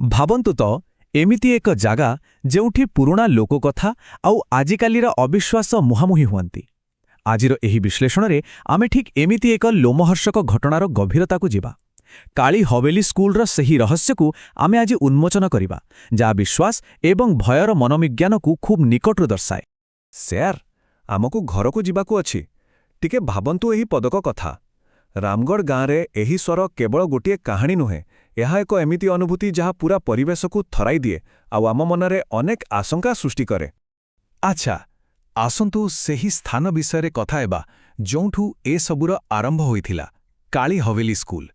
ଭାବନ୍ତୁ ତ, ଏମିତି ଏକ ଜାଗା ଯେଉଁଠି ପୁରୁଣା ଲୋକକଥା ଆଉ ଆଜିକାଲିର ଅବିଶ୍ୱାସ ମୁହାଁମୁହିଁ ହୁଅନ୍ତି। ଆଜିର ଏହି ବିଶ୍ଳେଷଣରେ ଆମେ ଠିକ୍ ଏମିତି ଏକ ଲୋମହର୍ଷକ ଘଟଣାର ଗଭୀରତାକୁ ଯିବା। କାଳୀ ହବେଲି ସ୍କୁଲର ସେହି ରହସ୍ୟକୁ ଆମେ ଆଜି ଉନ୍ମୋଚନ କରିବା, ଯାହା ବିଶ୍ୱାସ ଏବଂ ଭୟର ମନୋବିଜ୍ଞାନକୁ ଖୁବ୍ ନିକଟରୁ ଦର୍ଶାଏ। ସ୍ୟାର୍, ଆମକୁ ଘରକୁ ଯିବାକୁ ଅଛି। ଟିକେ ଭାବନ୍ତୁ ଏହି ପଦକ କଥା। ରାମଗଡ଼ ଗାଁରେ ଏହି ସ୍ୱର କେବଳ ଗୋଟିଏ କାହାଣୀ ନୁହେଁ, ଏହା ଏକ ଏମିତି ଅନୁଭୂତି ଯାହା ପୂରା ପରିବେଶକୁ ଥରାଇ ଦିଏ ଆଉ ଆମ ମନରେ ଅନେକ ଆଶଙ୍କା ସୃଷ୍ଟି କରେ। ଆଚ୍ଛା, ଆସନ୍ତୁ ସେହି ସ୍ଥାନ ବିଷୟରେ କଥା ହେବା ଯେଉଁଠୁ ଏସବୁର ଆରମ୍ଭ ହୋଇଥିଲା, କାଳୀ ହવેଲି ସ୍କୁଲ।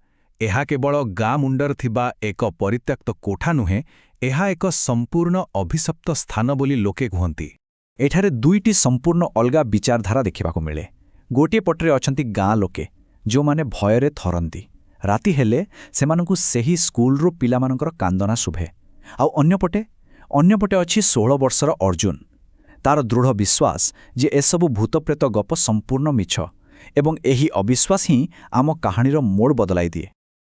ଏହା କେବଳ ଗାଁ ମୁଣ୍ଡରେ ଥିବା ଏକ ପରିତ୍ୟକ୍ତ କୋଠା ନୁହେଁ, ଏହା ଏକ ସମ୍ପୂର୍ଣ୍ଣ ଅଭିଶପ୍ତ ସ୍ଥାନ ବୋଲି ଲୋକେ କୁହନ୍ତି। ଏଠାରେ ଦୁଇଟି ସମ୍ପୂର୍ଣ୍ଣ ଅଲଗା ବିଚାରଧାରା ଦେଖିବାକୁ ମିଳେ। ଗୋଟିଏ ପଟରେ ଅଛନ୍ତି ଗାଁ ଲୋକେ, ଯେଉଁମାନେ ଭୟରେ ଥରନ୍ତି। ରାତି ହେଲେ ସେମାନଙ୍କୁ ସେହି ସ୍କୁଲରୁ ପିଲାମାନଙ୍କର କାନ୍ଦନା ଶୁଭେ। ଆଉ ଅନ୍ୟପଟେ ଅଛି 16 ବର୍ଷର ଅର୍ଜୁନ। ତାର ଦୃଢ଼ ବିଶ୍ୱାସ ଯେ ଏସବୁ ଭୂତପ୍ରେତ ଗପ ସମ୍ପୂର୍ଣ୍ଣ ମିଛ, ଏବଂ ଏହି ଅବିଶ୍ୱାସ ହିଁ ଆମ କାହାଣୀର ମୋଡ଼ ବଦଳାଇ ଦିଏ।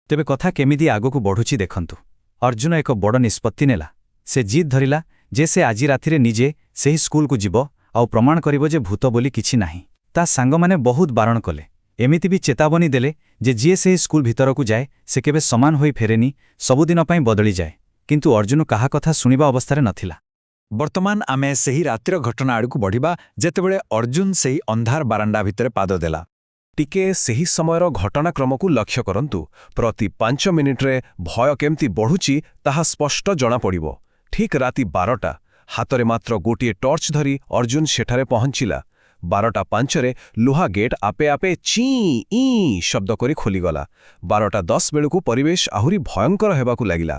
ତେବେ କଥା କେମିତି ଆଗକୁ ବଢ଼ୁଛି ଦେଖନ୍ତୁ। ଅର୍ଜୁନ ଏକ ବଡ଼ ନିଷ୍ପତ୍ତି ନେଲା। ସେ ଜିଦ୍ ଧରିଲା ଯେ ସେ ଆଜି ରାତିରେ ନିଜେ ସେହି ସ୍କୁଲକୁ ଯିବ ଆଉ ପ୍ରମାଣ କରିବ ଯେ ଭୂତ ବୋଲି କିଛି ନାହିଁ। ତା ସାଙ୍ଗମାନେ ବହୁତ ବାରଣ କଲେ। ଏମିତି ବି ଚେତାବନୀ ଦେଲେ ଯେ ଯିଏ ସେହି ସ୍କୁଲ ଭିତରକୁ ଯାଏ, ସେ କେବେ ସମାନ ହୋଇ ଫେରେନି, ସବୁଦିନ ପାଇଁ ବଦଳିଯାଏ। କିନ୍ତୁ ଅର୍ଜୁନ କାହା କଥା ଶୁଣିବା ଅବସ୍ଥାରେ ନଥିଲା। ବର୍ତ୍ତମାନ ଆମେ ସେହି ରାତିର ଘଟଣା ଆଡ଼କୁ ବଢ଼ିବା, ଯେତେବେଳେ ଅର୍ଜୁନ ସେହି ଅନ୍ଧାର ବାରଣ୍ଡା ଭିତରେ ପାଦ ଦେଲା। ଟିକେ ସେହି ସମୟର ଘଟଣାକ୍ରମକୁ ଲକ୍ଷ୍ୟ କରନ୍ତୁ। ପ୍ରତି 5 ମିନିଟ୍ରେ ଭୟ କେମିତି ବଢ଼ୁଛି, ତାହା ସ୍ପଷ୍ଟ ଜଣାପଡ଼ିବ। ଠିକ୍ ରାତି 12ଟା। ହାତରେ ମାତ୍ର ଗୋଟିଏ ଟର୍ଚ୍ଚ ଧରି ଅର୍ଜୁନ ସେଠାରେ ପହଞ୍ଚିଲା। 12ଟା 5ରେ ଲୁହା ଗେଟ୍ ଆପେ ଆପେ ଚିଁ ଇଁ ଶବ୍ଦ କରି ଖୋଲିଗଲା। 12ଟା 10 ବେଳକୁ ପରିବେଶ ଆହୁରି ଭୟଙ୍କର ହେବାକୁ ଲାଗିଲା।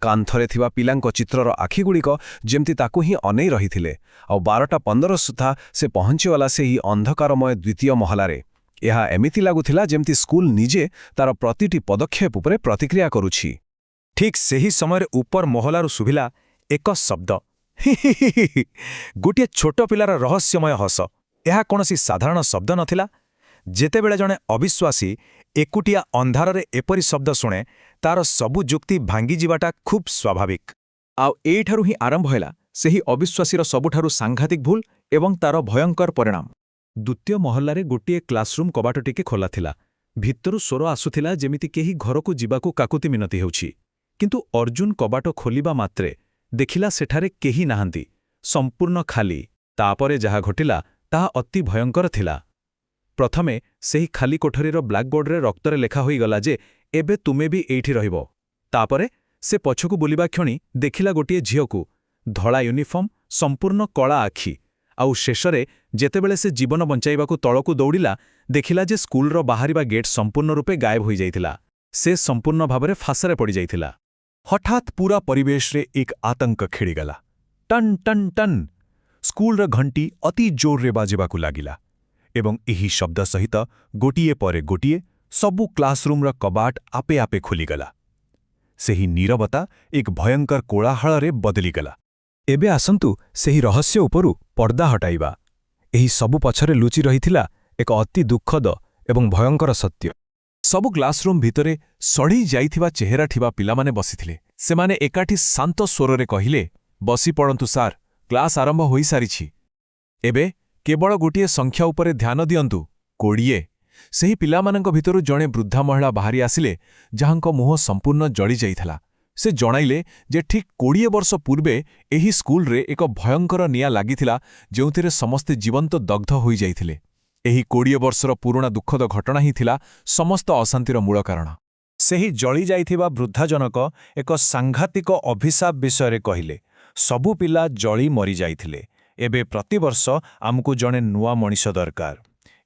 କାନ୍ଥରେ ଥିବା ପିଲାଙ୍କ ଚିତ୍ରର ଆଖିଗୁଡ଼ିକ ଯେମିତି ତାକୁ ହିଁ ଅନେଇ ରହିଥିଲେ। ଆଉ 12ଟା 15 ସୁଦ୍ଧା ସେ ପହଞ୍ଚିଗଲା ସେହି ଅନ୍ଧକାରମୟ ଦ୍ୱିତୀୟ ମହଲାରେ। ଏହା ଏମିତି ଲାଗୁଥିଲା ଯେମିତି ସ୍କୁଲ ନିଜେ ତାର ପ୍ରତିଟି ପଦକ୍ଷେପ ଉପରେ ପ୍ରତିକ୍ରିୟା କରୁଛି। ଠିକ୍ ସେହି ସମୟରେ ଉପର ମହଲାରୁ ଶୁଭିଲା ଏକ ଶବ୍ଦ, ହି ହି ହି ହି ହି। ଗୋଟିଏ ଛୋଟ ପିଲାର ରହସ୍ୟମୟ ହସ। ଏହା କୌଣସି ସାଧାରଣ ଶବ୍ଦ ନଥିଲା। ଯେତେବେଳେ ଜଣେ ଅବିଶ୍ୱାସୀ ଏକୁଟିଆ ଅନ୍ଧାରରେ ଏପରି ଶବ୍ଦ ଶୁଣେ, ତାର ସବୁ ଯୁକ୍ତି ଭାଙ୍ଗିଯିବାଟା ଖୁବ୍ ସ୍ୱାଭାବିକ। ଆଉ ଏଇଠାରୁ ହିଁ ଆରମ୍ଭ ହେଲା ସେହି ଅବିଶ୍ୱାସୀର ସବୁଠାରୁ ସାଂଘାତିକ ଭୁଲ ଏବଂ ତାର ଭୟଙ୍କର ପରିଣାମ। ଦ୍ୱିତୀୟ ମହଲାରେ ଗୋଟିଏ କ୍ଲାସରୁମ୍ କବାଟ ଟିକେ ଖୋଲା ଥିଲା। ଭିତରୁ ସ୍ୱର ଆସୁଥିଲା, ଯେମିତି କେହି ଘରକୁ ଯିବାକୁ କାକୁତି ମିନତି ହେଉଛି। କିନ୍ତୁ ଅର୍ଜୁନ କବାଟ ଖୋଲିବା ମାତ୍ରେ ଦେଖିଲା, ସେଠାରେ କେହି ନାହାନ୍ତି, ସମ୍ପୂର୍ଣ୍ଣ ଖାଲି। ତାପରେ ଯାହା ଘଟିଲା, ତାହା ଅତି ଭୟଙ୍କର ଥିଲା। ପ୍ରଥମେ ସେହି ଖାଲି କୋଠରୀର ବ୍ଲାକବୋର୍ଡରେ ରକ୍ତରେ ଲେଖା ହୋଇଗଲା ଯେ ଏବେ ତୁମେ ବି ଏଇଠି ରହିବ। ତାପରେ ସେ ପଛକୁ ବୁଲିବା କ୍ଷଣି ଦେଖିଲା ଗୋଟିଏ ଝିଅକୁ, ଧଳା ୟୁନିଫର୍ମ, ସମ୍ପୂର୍ଣ୍ଣ କଳା ଆଖି। ଆଉ ଶେଷରେ ଯେତେବେଳେ ସେ ଜୀବନ ବଞ୍ଚାଇବାକୁ ତଳକୁ ଦୌଡ଼ିଲା, ଦେଖିଲା ଯେ ସ୍କୁଲର ବାହାରିବା ଗେଟ୍ ସମ୍ପୂର୍ଣ୍ଣ ରୂପେ ଗାୟବ ହୋଇଯାଇଥିଲା। ସେ ସମ୍ପୂର୍ଣ୍ଣ ଭାବରେ ଫାଶରେ ପଡ଼ିଯାଇଥିଲା। ହଠାତ୍ ପୂରା ପରିବେଶରେ ଏକ ଆତଙ୍କ ଖେଳିଗଲା। ଟନ୍ ଟନ୍ ଟନ୍, ସ୍କୁଲର ଘଣ୍ଟି ଅତି ଜୋରରେ ବାଜିବାକୁ ଲାଗିଲା ଏବଂ ଏହି ଶବ୍ଦ ସହିତ ଗୋଟିଏ ପରେ ଗୋଟିଏ ସବୁ କ୍ଲାସରୁମ୍ର କବାଟ ଆପେ ଆପେ ଖୋଲିଗଲା। ସେହି ନୀରବତା ଏକ ଭୟଙ୍କର କୋଳାହଳରେ ବଦଳିଗଲା। ଏବେ ଆସନ୍ତୁ ସେହି ରହସ୍ୟ ଉପରୁ ପର୍ଦ୍ଦା ହଟାଇବା। ଏହି ସବୁ ପଛରେ ଲୁଚି ରହିଥିଲା ଏକ ଅତି ଦୁଃଖଦ ଏବଂ ଭୟଙ୍କର ସତ୍ୟ। ସବୁ କ୍ଲାସରୁମ୍ ଭିତରେ ସଢ଼ି ଯାଇଥିବା ଚେହେରା ଥିବା ପିଲାମାନେ ବସିଥିଲେ। ସେମାନେ ଏକାଠି ଶାନ୍ତ ସ୍ୱରରେ କହିଲେ, "ବସି ପଡ଼ନ୍ତୁ ସାର୍, କ୍ଲାସ୍ ଆରମ୍ଭ ହୋଇସାରିଛି।" ଏବେ କେବଳ ଗୋଟିଏ ସଂଖ୍ୟା ଉପରେ ଧ୍ୟାନ ଦିଅନ୍ତୁ, 20। ସେହି ପିଲାମାନଙ୍କ ଭିତରୁ ଜଣେ ବୃଦ୍ଧା ମହିଳା ବାହାରି ଆସିଲେ, ଯାହାଙ୍କ ମୁହଁ ସମ୍ପୂର୍ଣ୍ଣ ଜଳିଯାଇଥିଲା। ସେ ଜଣାଇଲେ ଯେ ଠିକ୍ 20 ବର୍ଷ ପୂର୍ବେ ଏହି ସ୍କୁଲରେ ଏକ ଭୟଙ୍କର ନିଆଁ ଲାଗିଥିଲା, ଯେଉଁଥିରେ ସମସ୍ତେ ଜୀବନ୍ତ ଦଗ୍ଧ ହୋଇଯାଇଥିଲେ। ଏହି 20 ବର୍ଷର ପୁରୁଣା ଦୁଃଖଦ ଘଟଣା ହିଁ ଥିଲା ସମସ୍ତ ଅଶାନ୍ତିର ମୂଳ କାରଣ। ସେହି ଜଳିଯାଇଥିବା ବୃଦ୍ଧାଜନକ ଏକ ସାଂଘାତିକ ଅଭିଶାପ ବିଷୟରେ କହିଲେ। ସବୁ ପିଲା ଜଳି ମରିଯାଇଥିଲେ। ଏବେ ପ୍ରତିବର୍ଷ ଆମକୁ ଜଣେ ନୂଆ ମଣିଷ ଦରକାର।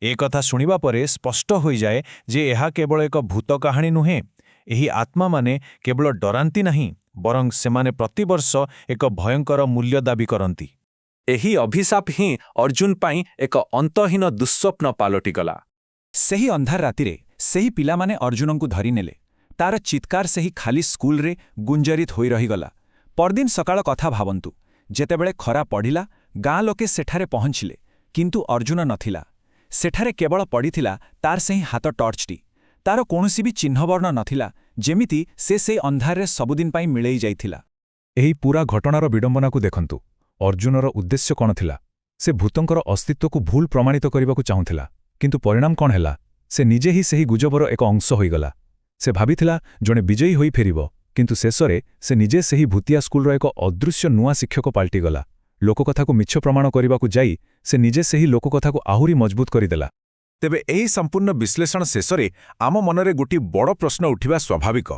ଏ କଥା ଶୁଣିବା ପରେ ସ୍ପଷ୍ଟ ହୋଇଯାଏ ଯେ ଏହା କେବଳ ଏକ ଭୂତ କାହାଣୀ ନୁହେଁ। ଏହି ଆତ୍ମାମାନେ କେବଳ ଡରାନ୍ତି ନାହିଁ, ବରଂ ସେମାନେ ପ୍ରତିବର୍ଷ ଏକ ଭୟଙ୍କର ମୂଲ୍ୟ ଦାବି କରନ୍ତି। ଏହି ଅଭିଶାପ ହିଁ ଅର୍ଜୁନ ପାଇଁ ଏକ ଅନ୍ତହୀନ ଦୁଃସ୍ୱପ୍ନ ପାଲଟିଗଲା। ସେହି ଅନ୍ଧାର ରାତିରେ ସେହି ପିଲାମାନେ ଅର୍ଜୁନଙ୍କୁ ଧରିନେଲେ। ତାର ଚିତ୍କାର ସେହି ଖାଲି ସ୍କୁଲରେ ଗୁଞ୍ଜରିତ ହୋଇ ରହିଗଲା। ପରଦିନ ସକାଳ କଥା ଭାବନ୍ତୁ। ଯେତେବେଳେ ଖରା ପଡ଼ିଲା, ଗାଁ ଲୋକେ ସେଠାରେ ପହଞ୍ଚିଲେ, କିନ୍ତୁ ଅର୍ଜୁନ ନଥିଲା। ସେଠାରେ କେବଳ ପଡ଼ିଥିଲା ତାର ସେହି ହାତ ଟର୍ଚ୍ଚଟି। ତାର କୌଣସି ବି ଚିହ୍ନବର୍ଣ୍ଣ ନଥିଲା, ଯେମିତି ସେ ସେଇ ଅନ୍ଧାରରେ ସବୁଦିନ ପାଇଁ ମିଳେଇ ଯାଇଥିଲା। ଏହି ପୂରା ଘଟଣାର ବିଡ଼ମ୍ବନାକୁ ଦେଖନ୍ତୁ। ଅର୍ଜୁନର ଉଦ୍ଦେଶ୍ୟ କ'ଣ ଥିଲା? ସେ ଭୂତଙ୍କର ଅସ୍ତିତ୍ୱକୁ ଭୁଲ ପ୍ରମାଣିତ କରିବାକୁ ଚାହୁଁଥିଲା। କିନ୍ତୁ ପରିଣାମ କ'ଣ ହେଲା? ସେ ନିଜେ ହିଁ ସେହି ଗୁଜବର ଏକ ଅଂଶ ହୋଇଗଲା। ସେ ଭାବିଥିଲା ଜଣେ ବିଜୟୀ ହୋଇ ଫେରିବ, କିନ୍ତୁ ଶେଷରେ ସେ ନିଜେ ସେହି ଭୂତିଆ ସ୍କୁଲର ଏକ ଅଦୃଶ୍ୟ ନୂଆ ଶିକ୍ଷକ ପାଲଟିଗଲା। ଲୋକକଥାକୁ ମିଛ ପ୍ରମାଣ କରିବାକୁ ଯାଇ ସେ ନିଜେ ସେହି ଲୋକକଥାକୁ ଆହୁରି ମଜବୁତ କରିଦେଲା। ତେବେ ଏହି ସମ୍ପୂର୍ଣ୍ଣ ବିଶ୍ଳେଷଣ ଶେଷରେ ଆମ ମନରେ ଗୋଟିଏ ବଡ଼ ପ୍ରଶ୍ନ ଉଠିବା ସ୍ୱାଭାବିକ।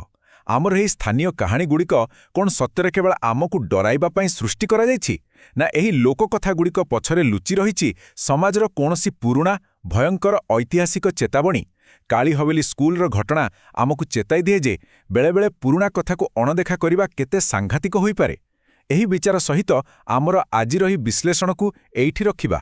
ଆମର ଏହି ସ୍ଥାନୀୟ କାହାଣୀଗୁଡ଼ିକ କ'ଣ ସତରେ କେବଳ ଆମକୁ ଡରାଇବା ପାଇଁ ସୃଷ୍ଟି କରାଯାଇଛି, ନା ଏହି ଲୋକକଥାଗୁଡ଼ିକ ପଛରେ ଲୁଚି ରହିଛି ସମାଜର କୌଣସି ପୁରୁଣା ଭୟଙ୍କର ଐତିହାସିକ ଚେତାବଣୀ? କାଳି ହବେଲି ସ୍କୁଲର ଘଟଣା ଆମକୁ ଚେତାଇ ଦିଏ ଯେ ବେଳେବେଳେ ପୁରୁଣା କଥାକୁ ଅଣଦେଖା କରିବା କେତେ ସାଂଘାତିକ ହୋଇପାରେ। ଏହି ବିଚାର ସହିତ ଆମର ଆଜିର ଏହି ବିଶ୍ଳେଷଣକୁ ଏଇଠି ରଖିବା।